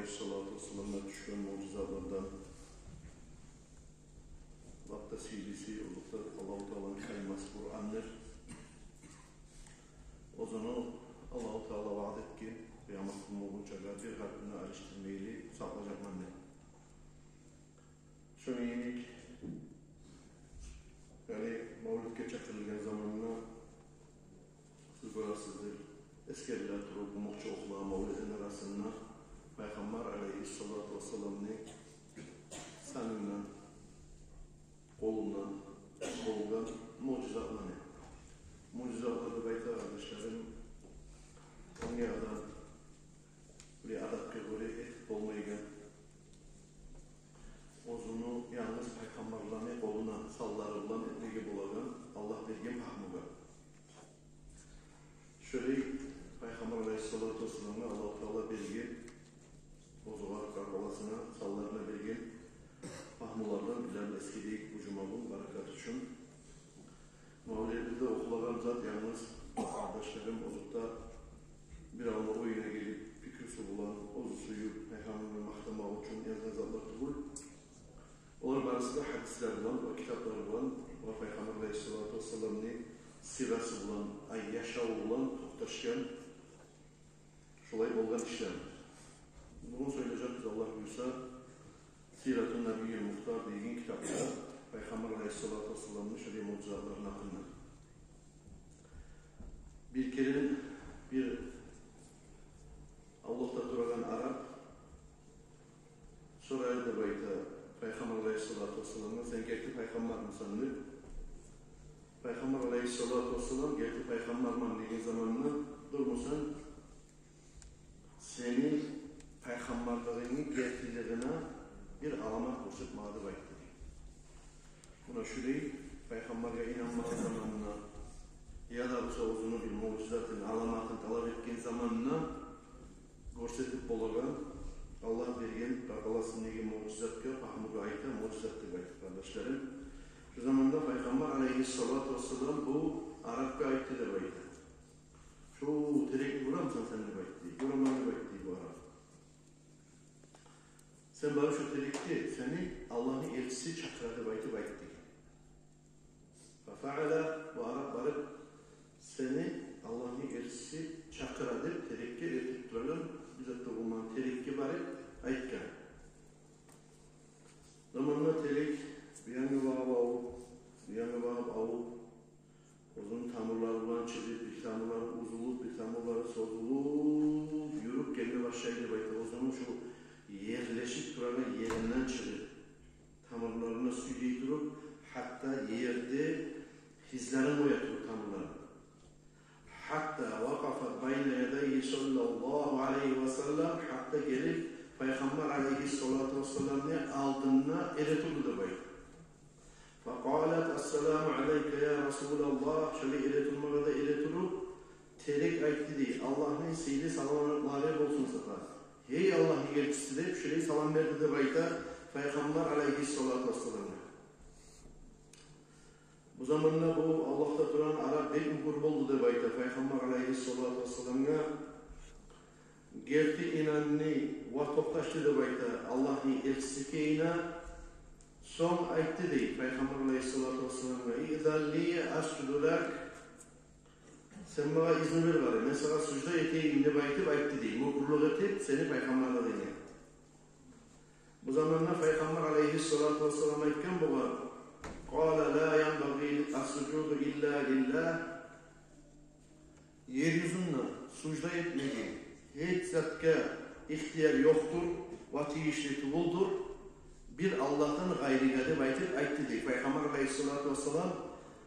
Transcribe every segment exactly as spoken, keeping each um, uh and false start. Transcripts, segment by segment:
алайгьиссалату вассаламгъа тюшген муъжизатлардан лап да сыйлысы, озокъда, Аллагьу Тааланы каламы Къурандыр. Оьзюню Аллагьу Таала ваъда этген, къыямат гюн болгъунчагъа бир гьарпын да алышдырмайлы сакълажакъман деп. Шону йимик, яни, мавлетге чакъырылгъан заманда, сиз гёресиздир, эсгериле туруп, къумукъчу охула мавлетни арасында Пайхаммар алайгьиссалату вассаламны санындан, къолундан болгъан муъжизатланы. Муъжизатлар деп айта, къардашларым, оьнге адам бир адатгъа гёре этип болмайгъан, оьзюню янгыз пайхаммарланы къолуна санлары булан этмеге болагъан Аллагь берген пагьмугъа. Шолай Пайхаммар алайгьиссалату вассаламгъа Аллагьу Таала берген, оьзюгъар, къаркъарасына, санларына берген пагьмулардан бирлерин эсгерейик бу жума гюн баракат учун. Мавлетде охулагъан зат янгыз, къардашларым, озокъда, биревню оюна гелип, пикрусу булан, оьзю сююп, Пайхаммарны макътамакъ учун язгъан затлар тюгюл. Олар барысы да гьадислер булан ва китаплар булан ва Пайхаммар алайгьиссалату вассаламны сирасы булан, ай, яшаву булан токъташгъан, шолай болгъан ишлер. Бугюн сёйлежекбиз, Аллагь буюрса, «Сиратун Набийил Мухтар» деген китапда Пайхаммар алайгьиссалату вассаламны шолай муъжизатларыны гьакъында. Бир керен бир авлакъда турагъан арап сорай деп айта Пайхаммар алайгьиссалату вассаламгъа: «Сен герти пайхаммармысан?» — деп. Пайхаммар алайгьиссалату вассалам: «Герти пайхаммарман» деген заманда: «Дюр, сен, сени пайхаммарлыгъынгны гертилигине бир аламат гёрсет магъа», — деп айтды дей. Муна шулай пайхаммаргъа инанмагъан заманына, яда буса оьзюню бир муъжизатын, аламатын талап этген заманына гёрсетип болагъан Аллагь берген къаркъарасындагъы муъжизатгъа, пагьмугъа айта муъжизат деп айтып, къардашларым. Шу заманда Пайхаммар алайгьиссалату вассалам бу арапгъа айтды деп айта. «Шу терекни гёремисен сен?» — деп айтды. «Гёремен», — деп айтды бу арап. «Сен барып шу терекге сени Аллагьны элчиси чакъыра деп айтып айт», — деген. Фафаала, бу арап барып: «Сени Аллагьны элчиси чакъыра», — деп терекге, эртип турагъан бир зат да болмагъан терекге барып айтгъан. Заманда терек бир янгъа багъып авуп, бир янгъа багъып авуп, оьзюню тамурлары булан чыгъып, бир тамурлары уьзюлюп, бир тамурлары созулуп, юрюп гелме башлай деп айта. Оьзюню шу ерлешип турагъан еринден чыгъып, тамурларына сюйдей туруп, гьатта ерде излерин къоя туруп тамурларыны. Гьатта вакъафа байна ядайгьи саллаллагьу алайгьи ва саллам, гьатта гелип Пайхаммар алайгьиссалату вассаламны алдында эретурду деп айта. Факъалат: «Ассаламу алайка я Расулаллагь». Шолай эретурмагъа да эретуруп, терек айтды дей: «Аллагьны сыйлы саламлары болсун сагъа, гьей Аллагьны элчиси», — деп, шолай салам берди деп айта Пайхаммар алайгьиссалату вассаламгъа. Бу заманда бу авлакъда турагъан арап бек мюкюр болду деп айта Пайхаммар алайгьиссалату вассаламгъа. Герти инанды ва токъташды деп айта Аллагьны элчиси экенине. Сонг айтды дей Пайхаммар алайгьиссалату вассаламгъа: «Изан ли асжуда лак». «Сен магъа изну бер гьали, мен сагъа сужда этейим», — деп айтып айтды дей, мюкюрлюк этип сени пайхаммарлыгъынга. Бу заманда Пайхаммар алайгьиссалату вассалам айтгъан бугъар: «Къала: ла янбагъи ассужуду илла лиллагь». Ер юзюнде сужда этмеге гьеч затгъа ихтияр ёкъдур ва тийишли тюгюлдюр бир Аллагьдан къайрыгъа деп айтып айтды дей Пайхаммар алайгьиссалату вассалам.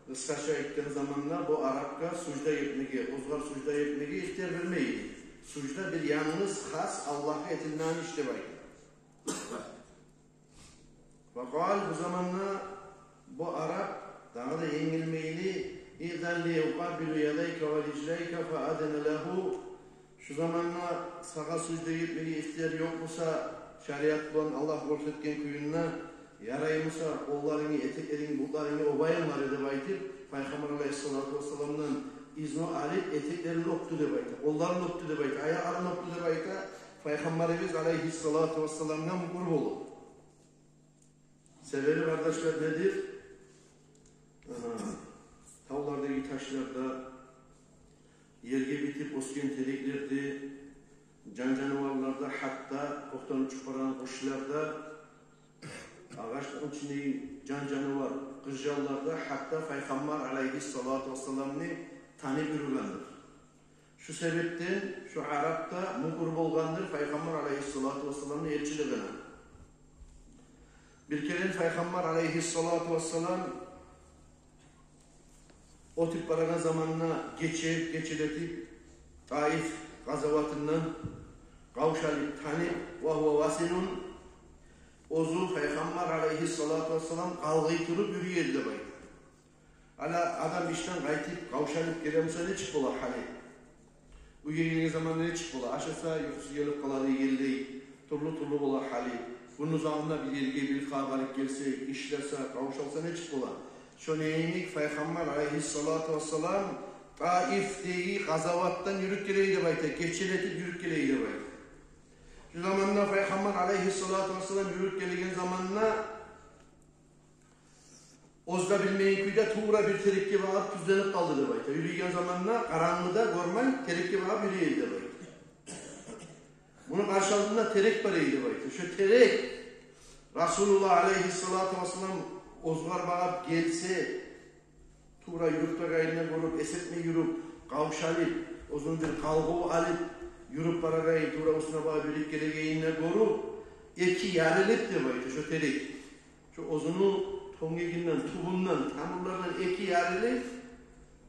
Къысгъача айтгъан заманда, бу арапгъа сужда этмеге, оьзгер сужда этмеге ихтияр бермей эди. Сужда бир янгыз хас Аллагьгъа этилинеген иш деп айтды. Ва къала, бу заманда бу арап дагъы да енгилмейли: «Изан ли укъаббила ядайка ва рижлайка», фа азина лагьу. Шу заманда сагъа сужда этмеге ихтияр ёкъ буса, шариат булан Аллагь рухсат этген кюйде, ярай буса, къолларынгны, этеклерингни, бутларынгны оьбейим гьали деп айтып, Пайхаммар алайгьиссалату вассаламдан изну алып, этеклерин оьпдю деп айта, къолларын оьпдю деп айта, аякъларын оьпдю деп айта. Пайхаммарыбыз алайгьиссалату вассаламгъа мюкюр болуп. Себеби, къардашлар, недир? Ана, тавлардагъы ташларда, ерге битип оьсген тереклерде, жан-жаныварларда, гьатта кёкден учуп барагъан къушларда, агъачланы ичиндеги жан-жанывар, къызжанлар да гьатта Пайхаммар алайгьиссалату вассаламны танып юрюгендир. Шу себепден шу арап да мюкюр болгъандыр Пайхаммар алайгьиссалату вассаламны элчилигине. Бир керен Пайхаммар алайгьиссалату вассалам оьтюп барагъан заманда гече, гечелетип Таиф къазаватындан къавшалып, танып, ва гьува василун, оьзю Пайхаммар алайгьиссалату вассалам къалгъый туруп юрюй эди деп айта. Гьали адам ишден къайтып, къавшалып геле буса, нечик бола гьали? Уьйге гелген заманда нечик бола? Ашаса, юхусу гелип къала дегенлей, тюрлю-тюрлю бола гьали. Гюн узагъында бир ерге, бир къабарып гелсе, ишлесе, къавшалса, нечик бола? Шону йимик Пайхаммар алайгьиссалату вассалам Таифдеги къазаватдан юрюп геле эди деп айта, гечелетип юрюп геле эди деп айта. Шу заманда Пайхаммар алайгьиссалату вассалам юрюп гелеген заманда оьзю де билмейген кюйде тувра бир терекге багъып тюзленип къалды деп айта. Юрюйген заманда къарангыда гёрмей, терекге багъып юрюй эди деп айта. Муну къаршы алдында терек бар эди деп айта. Шо терек Расулуллагь алайгьиссалату вассалам оьзюне багъып гелсе, тувра юрюп турагъанын гёрюп, эс этмей юрюп, къавшалып, оьзюню бир къалгъыв алып, юрюп барагъанын, тувра уьстюне багъып юрюп гелегенин гёрюп, эки ярылып деп айта шо терек. Шо оьзюню тёнгегинден, тюбюнден, тамурлардан эки ярылып,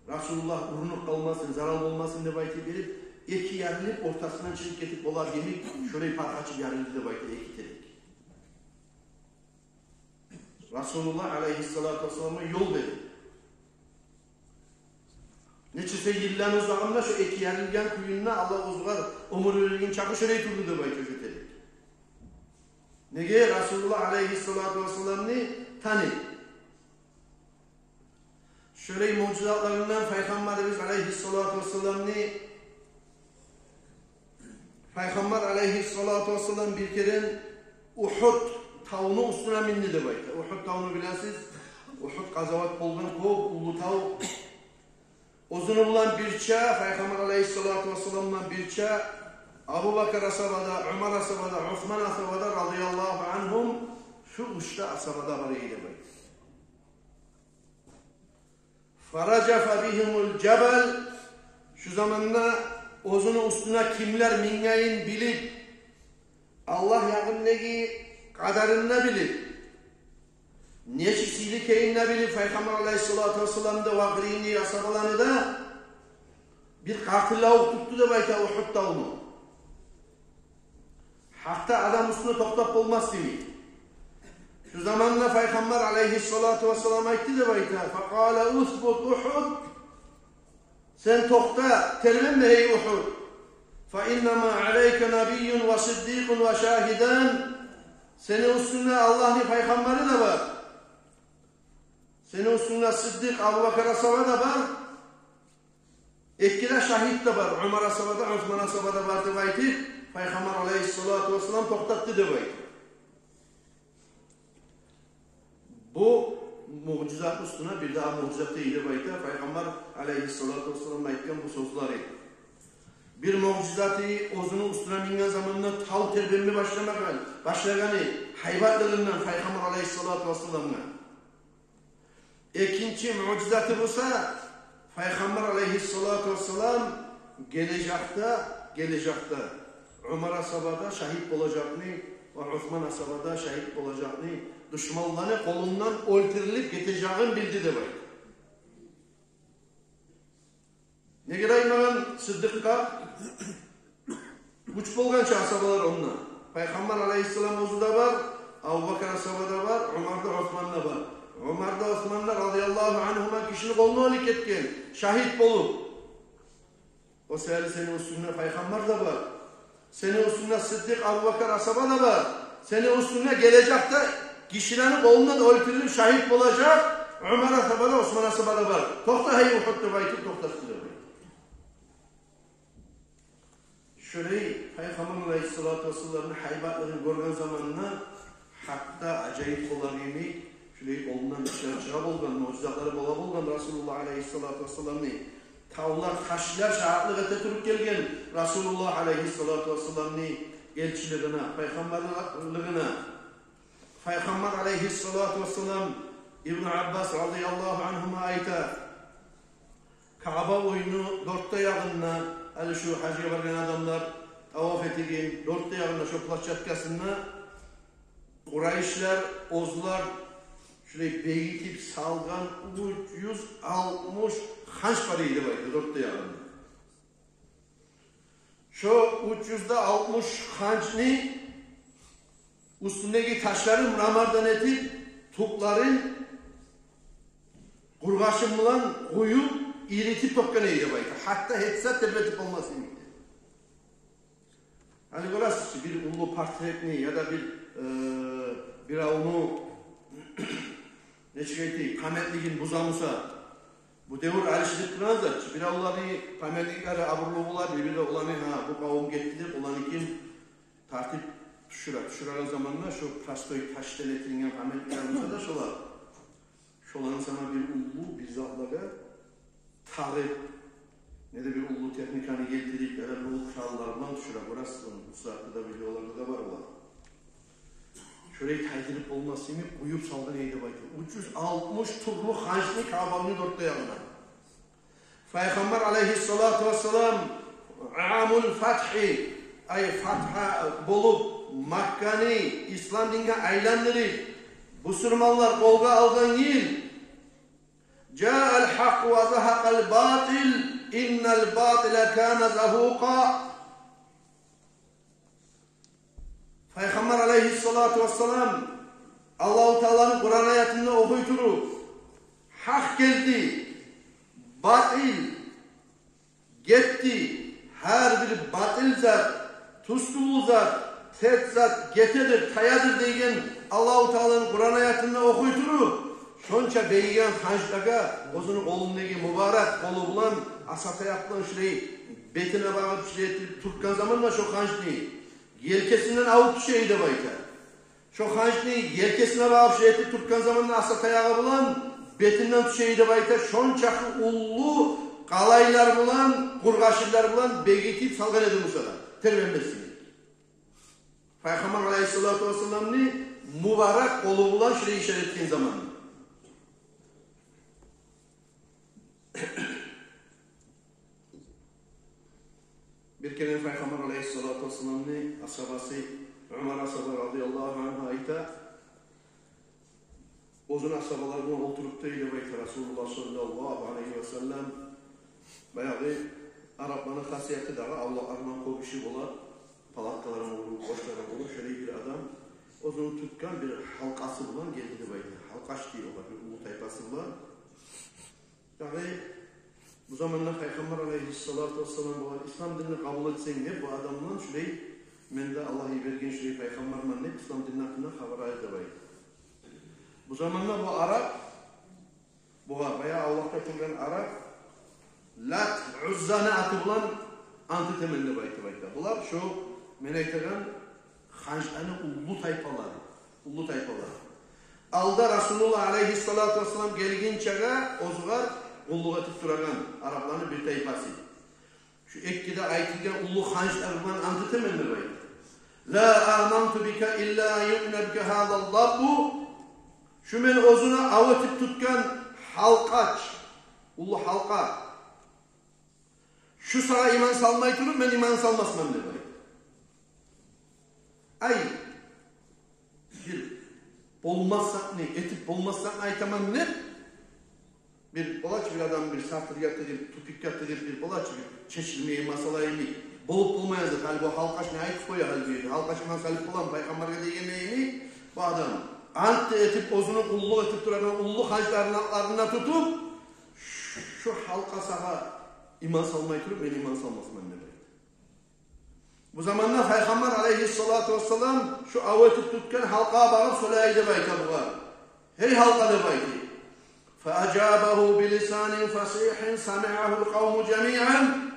Расулуллагь урунуп къалмасын, зарал болмасын деп айтып берип, эки ярылып, ортасындан чыгъып гетип бола демек, шолай паргъа ачып ярылды деп айта эки терек. Расулуллагь алайгьиссалату вассаламгъа ёл берди. Нечесе йылланы узагъында шо эки ярылгъан кюйде Аллагь оьзюне оьмюр берген чакъы шолай турду деп айта шо терек. Неге? Расулуллагь алайгьиссалату вассаламны таный. Шолай муъжизатларындан Пайхаммарыбыз алайгьиссалату вассаламны, Пайхаммар алайгьиссалату вассалам бир керен Ухьуд тавну уьстюне минди деп айта. Ухьуд тавну билесиз, Ухьуд къазават болгъан кёп уллу тав. Оьзюню булан бирче, Пайхаммар алайгьиссалату вассалам булан бирче Абубакар асгьаба да, Умар асгьаба да, Усман асгьаба да, радияллагьу ангьум, шу уьч де асгьаба да бар эди деп айта. Фаражафа бигьимул жабал. Шу заманда оьзюню уьстюне кимлер мингенин билип, Аллагь ягъындагъы къадарын да билип, нечик сыйлы экенин де билип, Пайхаммар алайгьиссалату вассаламны да ва къырыйындагъы асгьабаланы да, бир къартыллавукъ тутду деп айта Ухьуд тавну. Гьатта адам уьстюнде токътап болмас йимик. Шу заманда Пайхаммар алайгьиссалату вассалам айтды деп айта: «Факъала усбут Ухьуд». Сен токъта, тербенме, гьей Ухьуд. «Фа иннама алайка набийюн ва сиддикъун ва шагьидан». Сени уьстюнгде Аллагьны пайхаммары да бар. Сени уьстюнгде Сиддикъ Абубакар асгьаба да бар. Эки де шагьит де бар, Умар асгьаба да, Усман асгьаба да бар деп айтып, Пайхаммар алайгьиссалату вассалам токътатды деп айта. Бу муъжизат уьстюне бирдагъы муъжизат эди деп айта Пайхаммар алайгьиссалату вассалам айтгъан бу сёзлери. Бир муъжизаты, оьзюню уьстюне минген заманда тав тербенме башламагъан, башлагъаны гьайбатлыгъындан Пайхаммар алайгьиссалату вассаламны. Экинчи муъжизаты буса, Пайхаммар алайгьиссалату вассалам гележекде, гележекде Умар асгьаба да шагьит болажакъны ва Усман асгьаба да шагьит болажакъны, душманланы къолундан оьлтюрюлюп гетежегин билди деп айта. Неге де айтмагъан Сиддикъгъа? Уьч болгъанча асгьабалар онда. Пайхаммар алайгьиссалам оьзю де бар, Абубакар асгьаба да бар, Умар да, Усман да бар. Умар да, Усман да, радияллагьу ангьума, гишини къолундан оьлюп гетген, шагьит болуп. О саялы сени уьстюнгде Пайхаммар да бар. Сени уьстюнгде Сиддикъ Абубакар асгьаба да бар. Сени уьстюнгде гележекде гишилени къолундан оьлтюрюлюп шагьит болажакъ Умар асгьаба да, Усман асгьаба да бар. Токъта, гьей Ухьуд, деп айтып токътатды деп айта. Шолай Пайхаммар алайгьиссалату вассаламны гьайбатлыгъын гёрген заманда, гьатта ажайып болгъан йимик, шулай къолундан ишлер чыгъа болгъан, муъжизатлары бола болгъан Расулуллагь алайгьиссалату вассаламны. Тавлар, ташлар шагьатлыкъ эте туруп гелген Расулуллагь алайгьиссалату вассаламны элчилигине, пайхаммарлыгъына. Пайхаммар алайгьиссалату вассалам, Ибну Аббас радияллагьу ангьума айта, Каъба уьйню дёрт де ягъында, гьали шу гьажгъа баргъан адамлар таваф этеген, дёрт де ягъында шо площадкасында къурайшлар оьзлер шулай бегитип салгъан уьч юз алтмыш ханч бар эди деп айта, дёрт де ягъында. Шо уьч юз де алтмыш ханчны уьстюндеги ташларын мрамордан этип, тюклерин къургъашын булан къуюп, иритип тёкген эди деп айта. Гьатта гьеч зат тербетип болмас йимик. Гьали гёресиз чи, бир уллу портретни яда бир, э, бир авну, нечик айтайым, памятлигин буза буса, бу девюр алышынып турагъан зат чы. Бир авланы памятликлери абурлу бола, бир де оланы, гьа, бу къавум гетди деп, оланыкин тартып тюшюре. Тюшюреген заманда шо простой ташдан этилген памятликлер буса да шолар. Шоланы сама бир уллу, бир затлагъа тагъып, не де бир уллу техниканы гелтирип, яда бир уллу къураллар булан тюшюре. Гёресиз, бу сагьатда да видеоларда да бар олар. Шолай тайдырып болмас йимик къуюп салгъан эди деп айта. Уьч юз алтмыш тюрлю ханчны Каъбаны дёрт де ягъына. Пайхаммар алайгьиссалату вассалам амул фатхи, ай, фатха болуп, Макканы ислам динге айландырып, бусурманлар къолгъа алгъан йыл, жаал хакъ ва загьакъал батил, иннал батила кана загьукъа. Пайхаммар алайгьиссалату вассалам Аллагьу Тааланы Къуран аятында охуй туруп, гьакъ гелди, батил гетди, гьар бир батил зат, тюз тюгюл зат, терс зат гетедир, таядыр деген Аллагьу Тааланы Къуран аятында охуй туруп, шонча бегиген ханчлагъа оьзюню къолундагъы мубарак къолу булан, аса таякъ булан шулай бетине багъып шулай этип тюртген заманда шо ханчны елкесинден авуп тюше эди деп айта. Шо ханчны елкесине багъып шулай этип тюртген заманда аса таягъы булан бетинден тюше эди деп айта. Шончакъы уллу къалайлар булан, къургъашынлар булан бегитип салгъан эди буса да, тербенмесин. Пайхаммар алайгьиссалату вассаламны мубарак къолу булан шулай ишара этген заманда. Бир керен Пайхаммар алайгьиссалату вассаламны асгьабасы Умар асгьаба радияллагьу ангьу айта, оьзюню асгьабалары булан олтуруп да эди деп айта Расулуллагь саллаллагьу алайгьи ва саллам. Баягъы арапланы хасияты дагъы, авлакъларындан кёбюсю бола, палаткаларын къуруп, къошларын къуруп, шолай бир адам оьзюню тутгъан бир гьалкъасы булан гелди деп айта. Гьалкъач дей огъар, бир уллу тайпасы булан. Дагъы бу заманда Пайхаммар алайгьиссалату вассалам бугъар: «Ислам динни къабул этсенг, — деп, — бу адамдан шулай, мен де Аллагь йиберген шулай пайхаммарман, — деп, — ислам динни гьакъында хабар ал», — деп айта. Бу заманда бу арап, бугъар, баягъы авлакъда тургъан арап, Лат, Уззаны аты булан ант этемен деп айтып айта. Булар шо мен айтагъан ханчланы уллу тайпалары, уллу тайпалары. Алда Расулуллагь алайгьиссалату вассалам гелгинчеге оьзюгер къуллукъ этип турагъан арапланы бир тайпасы. Шу эки де айтылгъан уллу ханчлар булан ант этемен деп айта. Ла аманту бика илла ан юъмина бика гьаза даббу. Шу мен оьзюню ав этип тутгъан гьалкъач, уллу гьалкъа. Шу сагъа иман салмай туруп, мен иман салмасман деп айта. Ай, бир болмас затны, этип болмас затны айтаман деп, бир бола чы бир адам бир сатыргъа тыгъып, тюпюкге тыгъып, бир бола чы бир чечилмейген масъала йимик, болуп болмайгъан зат. Гьали бу гьалкъач не айтып къоя гьали бу ерде? Гьалкъач иман салып боламы пайхаммаргъа дегенде йимик, бу адам ант да этип, оьзюню къуллукъ этип турагъан уллу ханчларын атларын да тутуп, шу гьалкъа сагъа иман салмай туруп, мен иман салмасман деп айта. Бу заманда Пайхаммар алайгьиссалату вассалам шу ав этип тутгъан гьалкъагъа багъып сёйлей деп айта бугъар: «Гьей гьалкъа», — деп айта. Фа ажабагьу би лисанин фасигьин самиагьул къавму жамиан.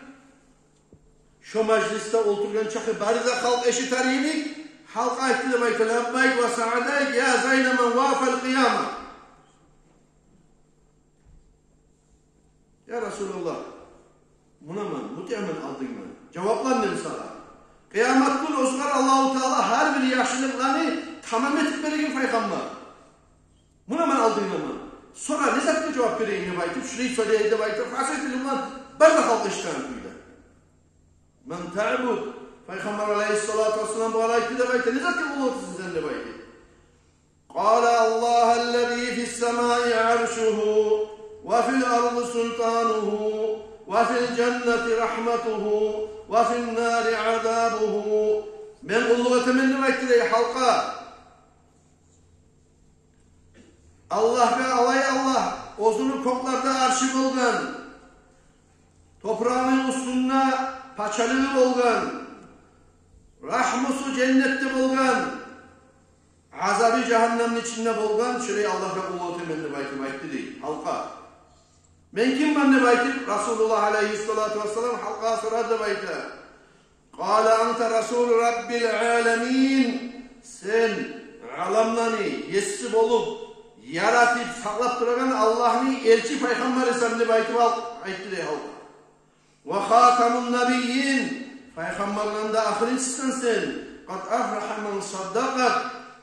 Шу Шо мажлисде олтургъан чакъы бары да халкъ эшитер йимик, халкъ айтды деп айта: «Лаббайк ва саъдайк, я зайна ман вафал къияма». «Я Расулаллагь, мунаман, мутиъман алдынгман, жавапландым сагъа. Къыямат гюн оьзюгер Аллагьу Таала гьар бир яхшылыкъланы тамам этип береген пайхаммар. Мунаман алдынгдаман. Сора не затгъа жавап берейим?» — деп айтып, шулай сорай деп айта, фасигь тили булан бары да халкъ эшитеген кюйде. «Ман таъбуд?» Пайхаммар алайгьиссалату вассалам бугъар айтды деп айта: «Не затгъа къуллукъ этесен сен?» — деп айтды. «Къала: Аллагьаллази фиссамаи аршугьу, ва фил арди султанугьу, ва фил жаннати рагьматугьу, ва фин нари азабугьу». Мен къуллукъ этемен деп айтды дей халкъгъа. Аллагьгъа, алай Аллагь, оьзюню кёклерде аршы болгъан, топурагъыны уьстюнде пачалыгъы болгъан, рагьмусу женнетде болгъан, азабы жагьаннемни ичинде болгъан шолай Аллагьгъа къуллукъ этемен деп айтып айтды дей халкъгъа. Мен киммен деп айтып, Расулуллагь алайгьиссалату вассалам халкъгъа сорады деп айта. Къала: анта расулу раббил аламин. Сен аламланы есси болуп, яратып, сакълап турагъан Аллагьны элчи пайхаммарысан деп айтып ал, айтды дей халкъгъа. Ва хатамун набийин, пайхаммарланы да ахырынчысысан сен. Къад афлагьа ман саддакъак,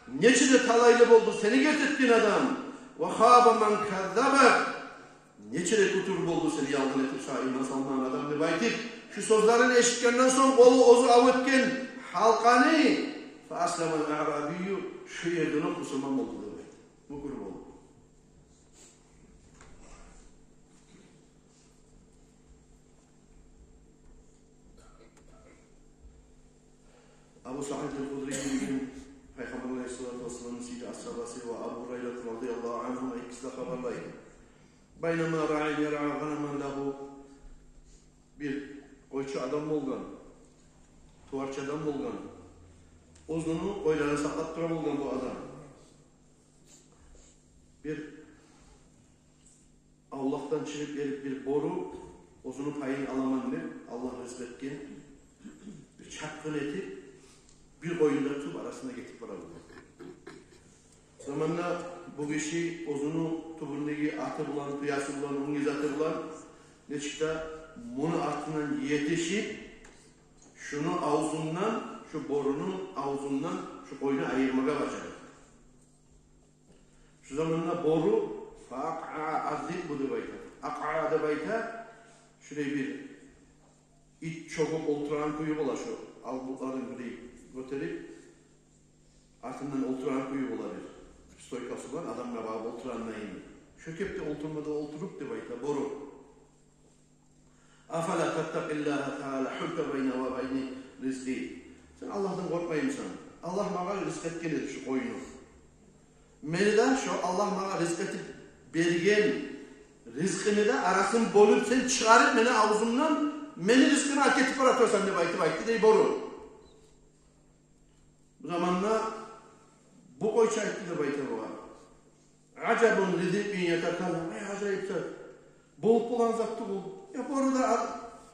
нече де талайлы болду сени герти этген адам. Ва хаба ман каззабак, нече де кутур болду сени ялгъан этип сагъа иман салмагъан адам деп айтып, шу сёзлерин эшитгенден сонг, къолу оьзю ав этген халкъаны, фа асламал аърабийю, шу ерден о бусурман болду деп айтды. Мюкюр болду. Абу Саид аль-Худри деген Пайхаммар алайгьиссалату вассаламны сыйлы асгьабасы ва Абу Гьурайра радияллагьу ангьу экиси де хабарлай. Байнама раъин яръа гъанаман лагьу, бир къойчу адам болгъан, туварчы адам болгъан. Оьзюню къойларын сакълап тура болгъан бу адам. Бир авлакъдан чыгъып гелип бир бору, оьзюню пайын аламан деп, Аллагь ризкъы этген, бир чапгъын этип, бир къоюн да тутуп, арасында гетип бара болгъан. Заманда бу гиши оьзюню тюбюндеги аты булан, тюеси булан, оьнге заты булан, нечик де муну артындан етишип, шуну авзундан, шу боруну авзундан шу къойну айырмагъа бажарып. Шу заманда бору, факъа аззибу деп айта. Акъа деп айта, шулай бир ит чёгюп олтурагъан кюю бола, шу албукъларын бир гётерип, артындан олтурагъан кюю бола бир. Стойкасы булан адамгъа багъып олтурагъан йимик. Шо кепде олтурма да олтуруп деп айта бору. Афала таттакъиллагьа таала, гьулта байна ва байна ризкъи. Сен Аллагьдан къоркъмаймысан? Аллагь магъа ризкъы этген эди шу къойну. Мени де шо Аллагь магъа ризкъы этип берген ризкъыны да арасын бёлюп, сен чыгъарып мени авзумдан мени ризкъыны алып гетип бара турасан деп айтып айтды дей бору. Бу заманда бу къойчу айтды деп айта бугъар. Ажабун ли зиббин ятакаллам. Ай, ажайып зат. Болуп болагъан зат тюгюл. Я, бору да ад-,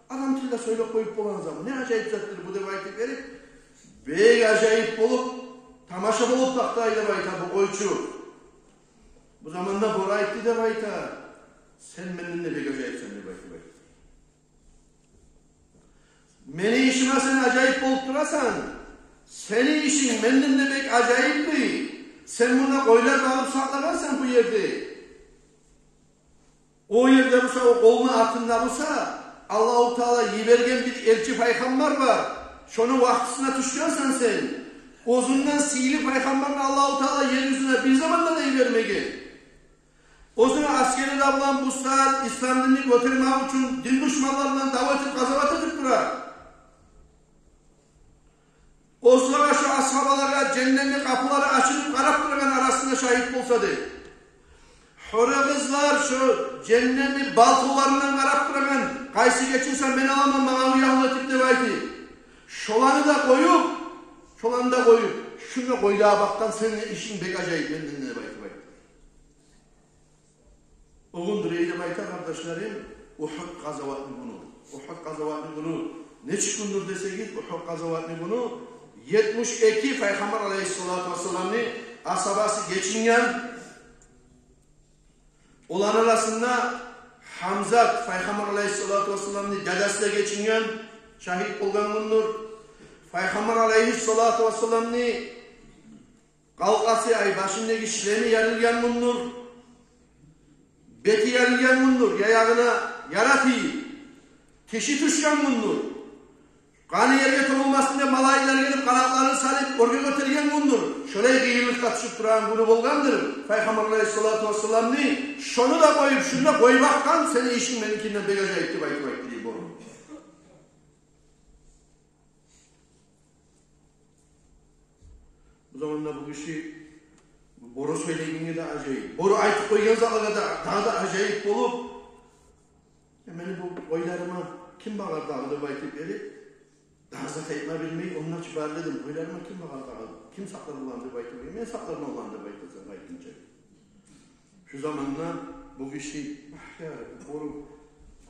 адам тилде сёйлеп къоюп болагъан зат. Не ажайып затдыр бу деп айтып берип, бек ажайып болуп, тамаша болуп токътай деп айта бу къойчу. Бу заманда бору айтды деп айта. Сен менден де бек ажайыпсан деп айтып айтды. Мени ишиме сен ажайып болуп турасан. Сени ишинг менден де бек ажайыпмы? Сен мунда къойлар багъып сакълагъансан бу ерде. О ерде буса, о къолну артында буса, Аллагьу Таала йиберген бир элчи пайхаммар бар. Шону вакътисине тюшгенсен сен. Оьзюнден сыйлы пайхаммарны Аллагьу Таала ер юзюне бир заманда да йибермеген. Оьзюню асгери де булан бу сагьат ислам динни гётермек учун дин душманларындан дав этип, къазават этип тура. Оьзлеге, шо асгьабалагъа женнетни къапулары ачылып къарап турагъан арасында шагьит болса дей. Гьюрю къызлар шо женнетни балконларындан къарап турагъан, къайсы гечинсе мен аламан, магъа уьягьлю этип деп айтып. Шоланы да къоюп, шоланы да къоюп, шунда къойлагъа бакъгъан сени ишинг бек ажайып менден деп айтып айтды. О гюндюр эди деп айта, къардашларым, Угьуд къазаватны гюню. Угьуд къазаватны гюню Нечик гюндюр десегиз, Ухуд къазаватны гюню етмиш эки Пайхаммар алайгьиссалату вассаламны асгьабасы гечинген. Оланы арасында Гьамзат, Пайхаммар алайгьиссалату вассаламны дадасы да гечинген, шагьит болгъан гюндюр. Пайхаммар алайгьиссалату вассаламны къалкъасы, ай, башындагъы шлеми ярылгъан гюндюр. Бети ярылгъан гюндюр, яягъына яра тийип, тиши тюшген гюндюр. Къаны ерге тёгюлмесин деп, малайиклер гелип, къанатларын салып, оьрге гётерген гюндюр. Шолай къыйынлыкъгъа тюшюп турагъан гюню болгъандыр Пайхаммар алайгьиссалату вассаламны. Шону да къоюп, шунда къоюп акъгъан, сени ишинг меникинден бек ажайып деп айтып айтды дей бору. Бу заманда бу гиши бору сёйлегенге де ажайып, бору айтып къойгъан затлагъа да дагъы да ажайып болуп, «Э, мени бу къойларыма ким багъар дагъы?» деп айтып берип, дагъы зат айтма билмей, ондан чы бар дедим, «Къойларыма ким багъар дагъы, ким сакълар буланы?» деп айтып берип, «Мен сакъларман буланы» деп айтасан, айтгъынча. Шу заманда бу гиши: «Агь, я Рабби, бору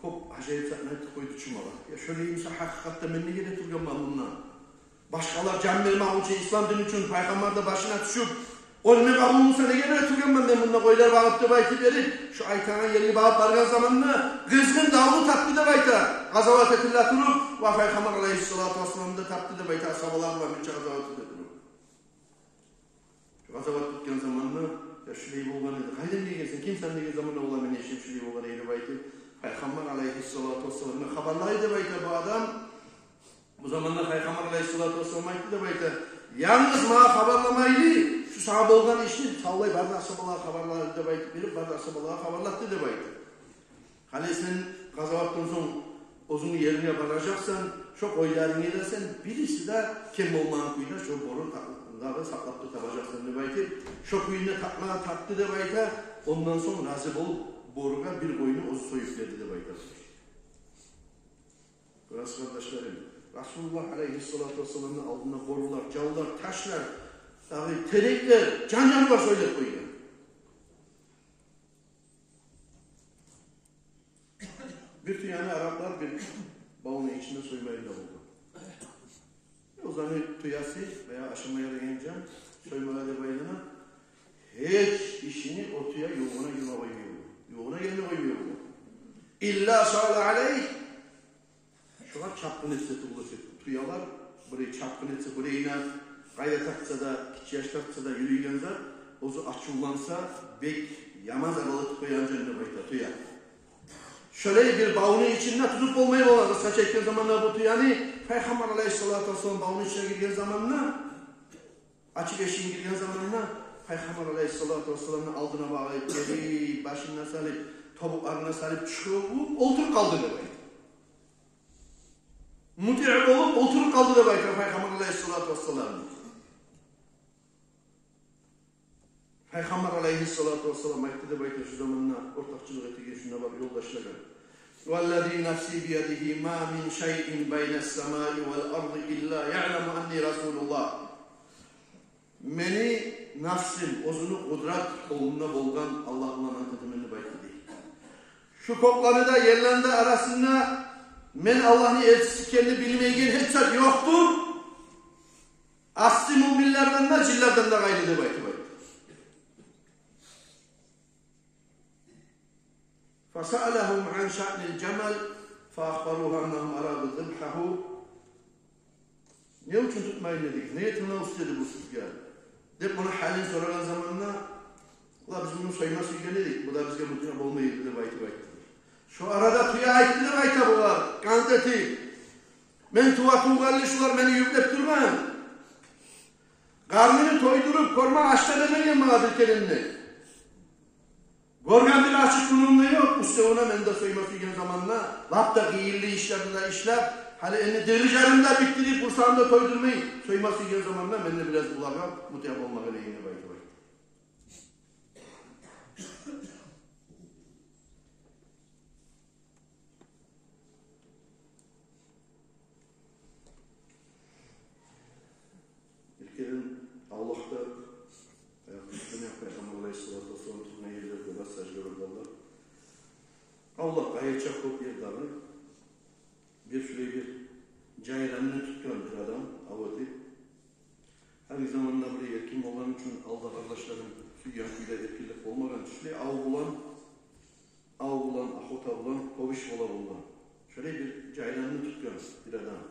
кёп ажайып затны айтып къойду чу магъа. Я, шолай буса, гьакъыкъатда мен неге де тургъанман мунда? Башгъалар жан бермек учун, ислам дин учун, пайхаммар да башына тюшюп, оьлме къабул буса, неге де тургъанман мен мунда къойлар багъып?» деп айтып берип, шу айтагъан ерге багъып баргъан заманда къызгъын давну тапды деп айта. Къазават этиле туруп, ва Пайхаммар алайгьиссалату вассаламны да тапды деп айта, асгьабалар булан бирче къазават этиле туруп. Къазават битген заманда: «Я, шулай болгъан эди, къайдан гелгенсен, кимсен?» деген заманда: «Валлагь, мени ишим шулай болгъан эди», — деп айтып, Пайхаммар алайгьиссалату вассаламгъа хабарлай деп айта бу адам. Бу заманда Пайхаммар алайгьиссалату вассалам айтды деп айта: «Янгыз магъа хабарламайлы, шу сагъа болгъан ишни савлай бары да асгьабалагъа хабарла», — деп айтып берип, бары да асгьабалагъа хабарлатды деп айта. Гьали сен къазаватдан сонг оьзюнгню еринге баражакъсан, шо къойларынгны да сен бириси де кем болмагъан кюйде шо бору та-, дагъы сакълап да табажакъсан деп айтып, шо кюйде тапмагъа тапды деп айта. Ондан сонг рази болуп, боругъа бир къойну оьзю союп берди деп айта. Бираз, къардашларым, Расулуллагь алайгьиссалату вассаламны алдында борулар, жавлар, ташлар, дагъы тереклер, жан-жанывар союлуп къойгъан. Бир тюени араплар бир бавну ичинде соймагъа да болгъан. Оьзюню тюеси баягъы ашамагъа деген жан, соймагъа деп айлана. Гьеч ишини о тюе ювугъуна гирме къоймай болгъан. Ювугъуна гелме къоймай болгъан. Илла сала алайгь. Шолар чапгъын этсе тюгюл эсе, тюелер, бири чапгъын этсе, бири йимик къайда тартса да, гиччи яш тартса да, юрюйген зат, оьзю ачувланса, бек яман зарал этип къоягъан жан деп айта тюе. Шолай бир бавну ичинде тутуп болмай болгъан, къысгъача айтгъан заманда, бу тюени Пайхаммар алайгьиссалату вассалам бавну ичине гирген заманда, ачып эшигин гирген заманда, Пайхаммар алайгьиссалату вассаламны алдына багъып гелип, башын да салып, тобукъларын да салып, чыгъып олтуруп къалды деп айта. Мутиъ болуп олтуруп къалды деп айта Пайхаммар алайгьиссалату вассалам. Пайхаммар алайгьиссалату вассалам айтды деп айта шу заманда ортакъчылыкъ этеген шунда бар ёлдашлагъа: «Валлази нафси биядигьи, ма мин шайин байнас самаи вал арди илла яъламу анни расулуллагь». Мени нафсым оьзюню къудрат къолунда болгъан Аллагь булан ант этемен деп айтды дей. Шу кёклени де, ерлени де арасында мен Аллагьны элчиси экенни билмейген гьеч зат ёкъдур. Асси муъминлерден де, жинлерден де къайры деп айтып айтды. Фасаалахум ан шаънил жамал фаахбаруху аннахум араду зибгьагьу. Не учун тутмайын эдигиз? Неге тырнакъ уьстеди бу сизге? Деп муну гьалын сорагъан заманда, ула, биз муну сойма сюйген эдик, бу да бизге мутиъ болмай эди деп айтып айтды. Шо арада тюе айтды деп айта бугъар, къант этип. Мен тува тувгъанлы шулар мени юклеп тургъан. Къарныны тойдуруп, кёрме аш да бермеген магъа бир керен де. Гёрген бир ачыкъ гюнюм де ёкъ. Уьстевюне мен де сойма сюйген заманда, лап да къыйынлы ишлени де ишлеп, гьали энни дери-жарымны да битдирип, къурсагъымны да тойдурмай, сойма сюйген заманда мен де бираз булагъа мутиъ болмагъа герегим деп айтып айтды. Бир керен авлакъда, баягъы, Пайхаммар алайгьиссалату вассалам тургъан ерлерде бар, саждалар бар. Авлакъ къайырчакъ кёп ер дагъы. Бир шулай бир Жайранны тутгъан бир адам ав этип. Гьали заманда бир эркин болгъан учун, алда, къардашларым, сюйген кюйде эркинлик болмагъан, шулай ав булан, ав булан, охота булан кёп иш бола болгъан. Шулай бир жайранны тутгъан бир адам.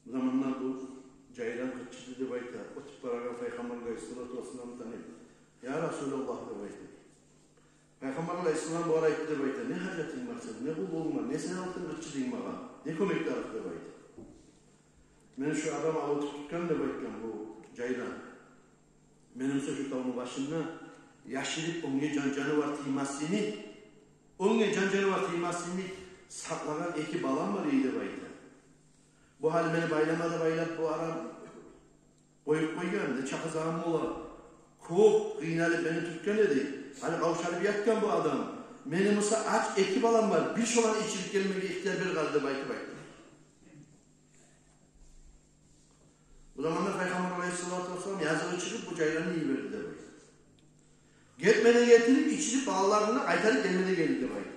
Бу заманда бу жайран къычырды деп айта. Оьтюп барагъан Пайхаммар алайгьиссалату вассаламны таныйып: «Я Расулаллагь», — деп айта. Пайхаммар алайгьиссалам бугъар айтды деп айта: «Не гьажатынг бар сени? Не къуллугъунг бар? Не сен алдынг, къычырдынг магъа? Не кёмек тарыкъ?» — деп айта. «Мени шу адам ав этип тутгъан, — деп айтгъан бу жайран. — Мени буса шу тавну башында яшырып, оьнге жан-жанывар тиймес йимик, оьнге жан-жанывар тиймес йимик сакълагъан эки балам бар эди, — деп айта. — Бу гьали мени байлама да байлап, бу арам къоюп къойгъан, нечакъы заман бола, кёп къыйналып мени тутгъан эди. Гьали къавшалып ятгъан бу адам. Мени буса ач эки балам бар, бир шоланы ичирип гелмеге ихтияр бер гьали», — деп айтып айтды. Бу заманда Пайхаммар алайгьиссалату вассалам языгъы чыгъып, бу жайранны йиберди деп айта. Гетмеде гетирип, ичирип, балаларын къайтарып гелмеде гелди деп айта.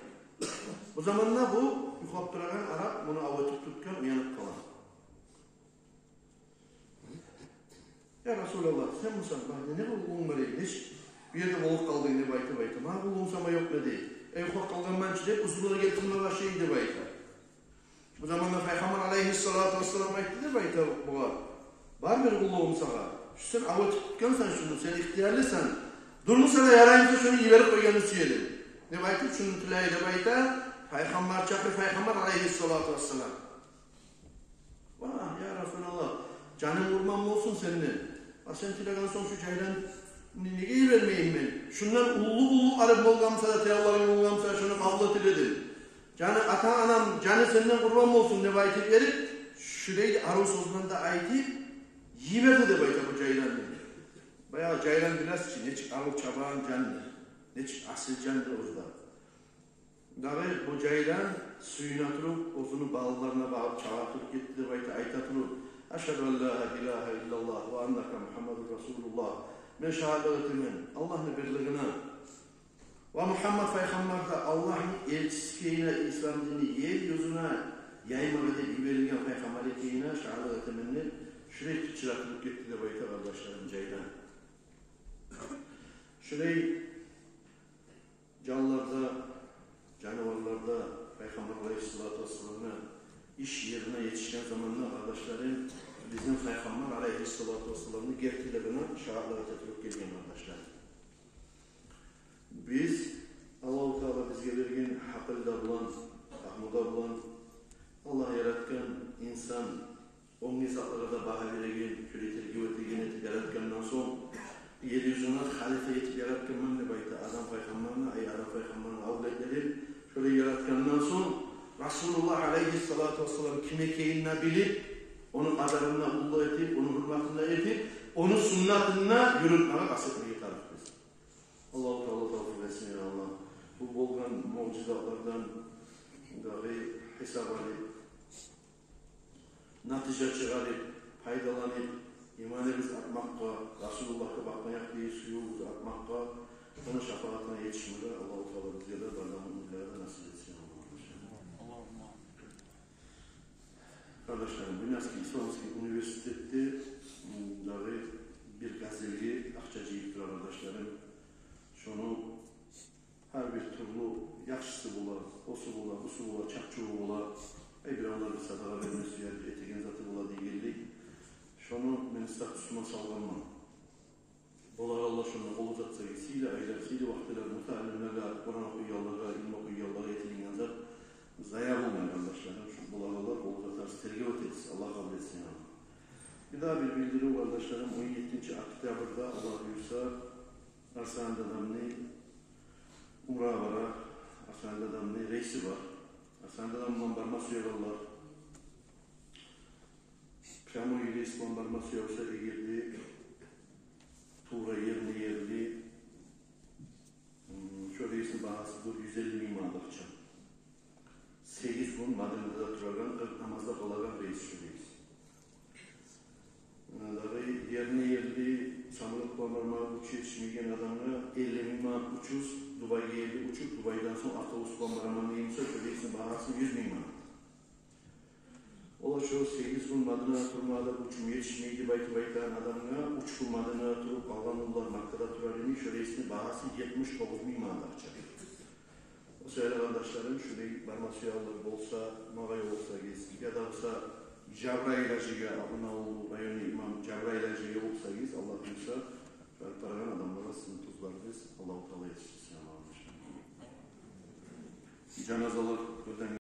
Бу заманда бу юхлап турагъан арап, муну ав этип тутгъан, уянып къала. «Я Расулаллагь, сен мусан, бакъ, не къуллугъунг бар эди, нечик бу ерде болуп къалдынг?» — деп айтып айта. «Магъа къуллугъум сама ёкъ эди. Эй, юхлап къалгъан мен чи», — деп, узурлар гелтирме башлай эди деп айта. Бу заманда Пайхаммар алайгьиссалату вассалам айтды деп айта бугъар: «Бар бир къуллугъум сагъа. Шу сен ав этип тутгъансан шуну, сен ихтиярлысан. Дурмуса да, яраймуса, шуну йиберип къойгъанны сюе эдим», — деп айтып, шуну тилей деп айта Пайхаммар, чакъы Пайхаммар алайгьиссалату вассалам. «Ва, я Расулаллагь, жаным къурбан болсун сенден. А сен тилеген сонг шу жайранны неге йибермейим мен? Шундан уллу-уллу арап болгъан буса да, тилевлеринг болгъан буса, шуну къабул этер эдим. Жаны, ата-анам жаны сенден къурбан болсун», — деп айтып берип, шулай арив сёзлени де айтып йиберди деп айта бу жайранны. Баягъы жайран билесиз чи, нечик арив чабагъан жанды, нечик асил жанды оьзю де. Дагъы бу жайран сююне туруп, оьзюню балаларына багъып чабып туруп гетди деп айта, айта туруп: «Ашгьаду ан ла илагьа иллаллагь ва аннака Мугьаммадур Расулуллагь. Мен шагьатлыкъ этемен Аллагьны бирлигине ва Мугьаммад пайхаммар да Аллагьны элчиси экенине, ислам динни ер юзюне яймагъа деп йиберилген пайхаммар экенине шагьатлыкъ этемен», — деп, шулай къычыра туруп гетди деп айта, къардашларым, жайран. Шулай жанлар да, жаныварлар да Пайхаммар алайгьиссалату вассаламны иш ерине етишген заманда, къардашларым, бизин Пайхаммар алайгьиссалату вассаламны гертилигине шагьатлыкъ эте туруп гелген, къардашлар. Биз Аллагьу Таала бизге берген гьакъыл да булан, пагьму да булан, Аллагь яратгъан инсан оьзге затлагъа да багьа береген, шулай тергев этеген этип яратгъандан сонг, ер юзюне халифа этип яратгъанман деп айта Адам пайхаммарны, ай Адам пайхаммарны авлетлери, шулай яратгъандан сонг, Расулуллагь алайгьиссалату вассалам ким экенин де билип, ону къадарына уллу этип, ону гьюрметине етип, ону суннатына юрютмеге къаст этмеге тарыкъбыз. Аллагьу Таала тавфикъ этсин, я Аллагь. Бу болгъан муъжизатлардан дагъы гьисап алып, натижа чыгъарып, пайдаланып, иманыбыз артмакъгъа, Расулуллагьгъа бакъгъан якъдагъы сюювюбюз артмакъгъа, ону шапаатына етишмеге Аллагьу Таала бизге де, бары да муъминлеге де насип этсин, Аллагь. Аллагьумма амин. Къардашларым, Буйнакский исламский университетде, м, дагъы бир газельге акъча жыйып тура, къардашларым. Шону гьар бир тюрлю яхшысы бола, осу бола, бусу бола, чапчуву бола. Ай, биревлер бир садагъа берме сюе, бир этеген заты бола дегенлей. Шону мен статусума салгъанман. Болагъанлар шонда къол узатса, сыйлы айлар, сыйлы вакътилер мутаалимлеге, Къуран охуйгъанлагъа, илму охуйгъанлагъа этилинген зат зая болмай, къардашларым. Шу болагъанлар къол узатарсыз, тергев этерсиз, Аллагь къабул этсин, я Аллагь. Бир дагъы бир билдирив, къардашларым, он еттинчи октябрда, Аллагь буюрса, Арслан дадамны умрагъа бара, Арслан дадамны рейси бар. Арслан дадам булан барма сюегенлер, прямой рейс булан барма сюе буса эгер де, тувра ерли-ерли, м, шо рейсни багьасы дёрт юз элли минг манат акъча. Сегиз гюн Мадинада турагъан, къыркъ намазда къалагъан рейс шо рейс. Дагъы ерли-ерли самолёт булан барма учуп етишмейген адамгъа элли минг манат учуз, Дубайгъа ерли учуп, Дубайдан сонг автобус булан бараман деген буса, шо рейсни багьасы юз минг манат. Шо сегиз гюн Мадинада турмагъа да гючюм етишмей деп айтып айтагъан адамгъа уьч гюн Мадинада туруп, къалгъан гюнлер Маккада турар эди, шо рейсни багьасы етмиш тогъуз минг манат акъча. О саялы, къардашларым, шулай барма сюегенлер болса, магъа ёлукъсагъыз, яда буса Жабраил гьажиге, Абунаул районну имам Жабраил гьажиге ёлукъсагъыз, Аллагь буюрса, барып барагъан адамлагъа сизин тюзлеригиз, Аллагьу Таала етишдирсин, Аллагь. Жаназалар гёрден